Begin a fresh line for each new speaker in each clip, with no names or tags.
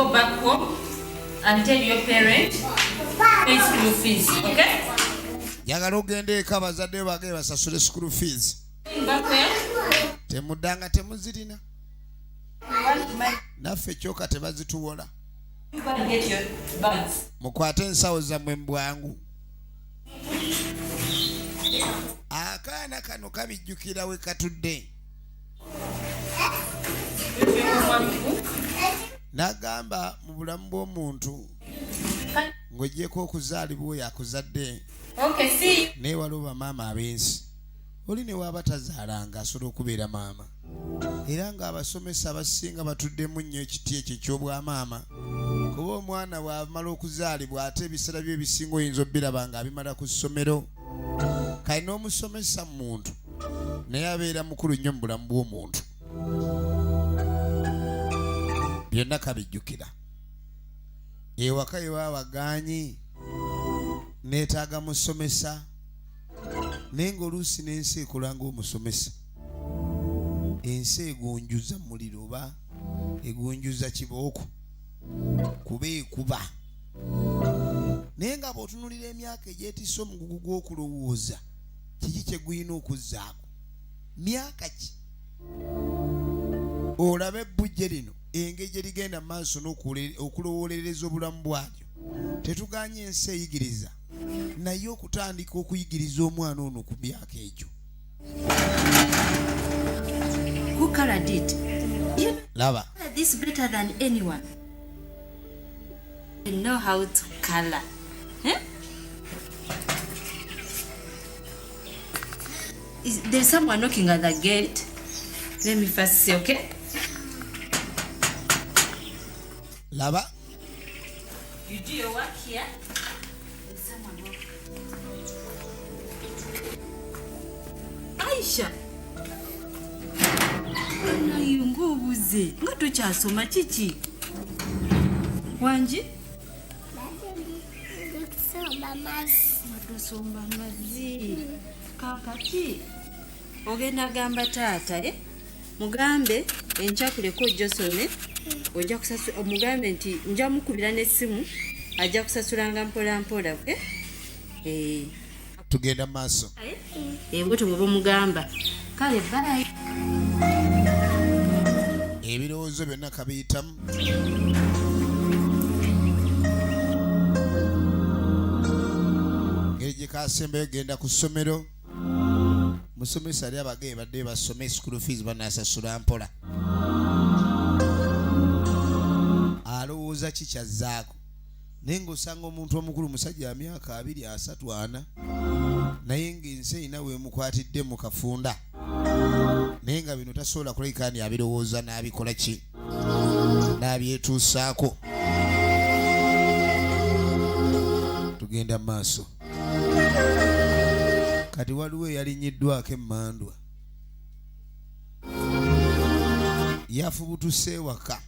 go back home and tell your parent pay school fees, okay?
Njagala ogende eka abazadde bange basasule school fees.
Back where?
Temuddanga temuzirina. Naffe kyoka tebazituwola.
You go and get your bags.
Mukwate ensawo zammwe mu bwangu. Akaana kano kabijjukira we katudde. N'agamba mu bulamu bw'omuntu ng'oggyeko okuzaalibwa oyo akuzadde naye waliwo bamaama ab'ensi oli ne waaba tazaalanga asobola okubeera maama era ng'abasomesa abasinga batuddemu nnyo ekiti ekyo eky'obwamaama kuba omwana bw'amala okuzaalibwa ate ebiseera bye ebisinga oyinza obiraba ng'abimala ku ssomero kale n'omusomesa muntu naye abeera mukulu nnyo mu bulamu bw'omuntu byonna kabijjukira ewaka yewaba bagaanyi neetaaga musomesa naye ng'oluusi n'ensi ekola ng'omusomesa ensi egunjuza muliro oba egunjuza kibooko kuba ekuba naye nga bw'otunulira emyaka egyetisse omugugu gw'okulowooza kiki kye gulina okuzzaako myaka ki olabe ebbujje lino engeri gye ligenda mu maaso n'okulowoolereza obulamu bwalyo tetuganye ensi eyigiriza naye okutandika okuyigiriza omwana ono ku myaka egyo.
Who colored it? You
Laba.
know this better than anyone. You know how to color. Eh? Is there's someone knocking at the gate? Let me first see, okay?
Laba.
You do your work here. There's someone knocking. Aisha. Naye ng'obuze nga tokyasoma kiki? Wangi?
Kusomba mazzi.
Tusomba mazzi. Kaakati ogenda gamba taata eh? Mugambe enkya kuleka ojja osome ojja kusasula omugambe nti nja mukubira n'essimu ajja kusasulanga mpola mpola eh? Eh.
Tugenda mu maaso.
Eh, bwetyo bw'oba omugamba. Kale bye.
Ebirowoozo byonna kabiyitamu. Ngeri gye kasembayo genda ku ssomero. Musomesa ali abagaye badde basome school fees banasasula mpola. Alowooza ki kyazzaako. Naye ng'osanga omuntu omukulu musajja wa myaka 2 3 4 naye ng'ensi erina weemukwatidde mu kafunda. Naye nga bino tasobola kulabika nti abirowooza n'abikola ki n'abyetuusaako. Tugenda mu maaso. Kati waliwo eyalinyiddwako emmandwa. Yafubutuse ewaka.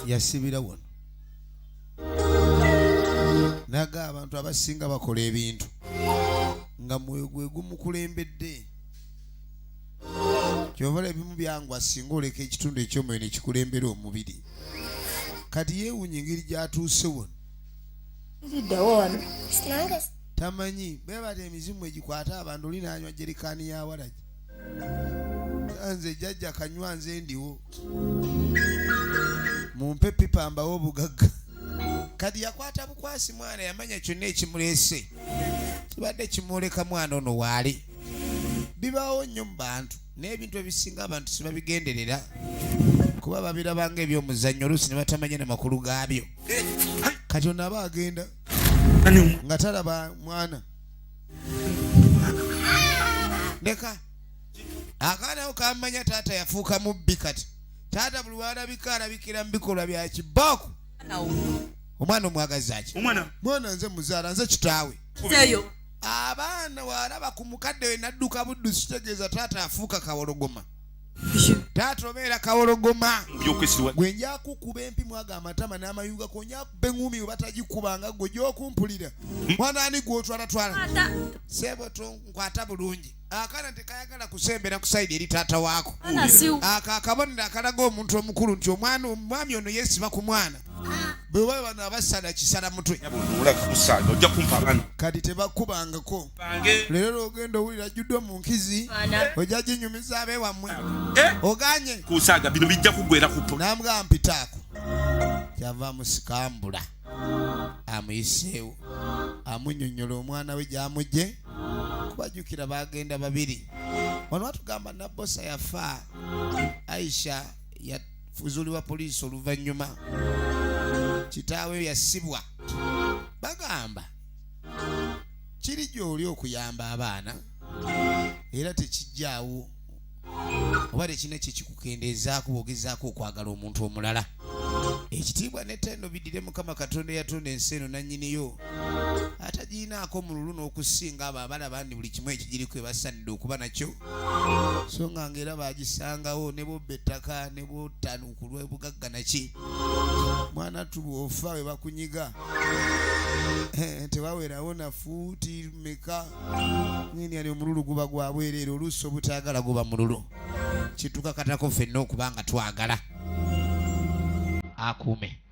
Yasibira wano. Naga abantu abasinga bakola ebintu nga mwoyo gwe gumukulembedde. Kyova ebimu byangwa singa oleka ekitundu eky'omwoyo ne kikulembera omubiri. Kati yeewuunya engeri gy'atuuse wano. Tamanyi bwebata emizimu egikwata abantu oli n'anywa jerikaani ya waragi. Nze jjajja kanywa nze ndiwo. Mumpe pipa mbawo obugagga. Kati yakwata bukwasi mwana yamanya kyonna ekimuleese. Kibadde kimwoleka mwana ono waali. Bibaawo nnyo mu bantu n'ebintu ebisinga abantu sibabigenderera kuba babiraba ng'ebyomuzannyo oluusi ne batamanya na makulu gaabyo. Kati ono aba agenda nga talaba mwana. Ndeka akaana ako kamanya taata yafuuka mubbi kati. Taata buli w'alabika alabikira mu bikolwa bya kibooko. Omwana omwagaza ki?
Omwana.
Mwana nze muzaala nze kitaawe.
Seyo.
Abaana w'alaba ku mukadde we n'adduka buddusi kitegeeza taata afuuka kawologoma. Taata obeera kawologoma.
By'okwesiwa.
Gwe nja kukuba empi mwaga amatama n'amayuga ko nja kuba eŋŋumi we batagikubanga gwe gy'okumpulira. Mwana ani gw'otwalatwala?
Taata.
Ssebo tonkwata bulungi. Akaana tekayagala kusembera ku side eri taata waako. Ako akabonero akalaga omuntu omukulu nti omwana omwami ono yeesiba ku mwana. Bwe baba bano abasala kisala mutwe. Kati tebakubangako. Leero lw'ogenda owulira ajjuddwa mu nkizi ojja ginyumiza abeewammwe.
Eh?
Oganye.
Kusaaga bino bijja kuggwera ku po.
N'amugamba mpitaako. Kyava amusikambula. Amuyiseewo. Amunnyonnyola omwana we gy'amugye. Kubajjukira baagenda babiri. Wano batugamba Nabbosa yafa. Aisha yafuzuulibwa poliisi oluvannyuma. Kitaawe yasibwa. Bagamba kiri gy'oli okuyamba abaana era tekijjaawo oba tekirina kye kikukendeezaako bw'ogezaako okwagala omuntu omulala. Ekitiibwa n'ettendo biddire Mukama Katonda eyatonda ensi eno nannyiniyo atagirinaako mululu n'okusinga abo abalaba nti buli kimu ekigiriko ebasaanidde okuba nakyo so nga ng'era bagisangawo ne bobba ettaka ne botta ku lw'obugagga naki mwana ttu bw'ofa we bakunyiga tewawerawo na fuuti meka ngeni ani omululu guba gwa bwereere oluusi obutaagala guba mululu kitukakatako ffenna okuba nga twagala akuume.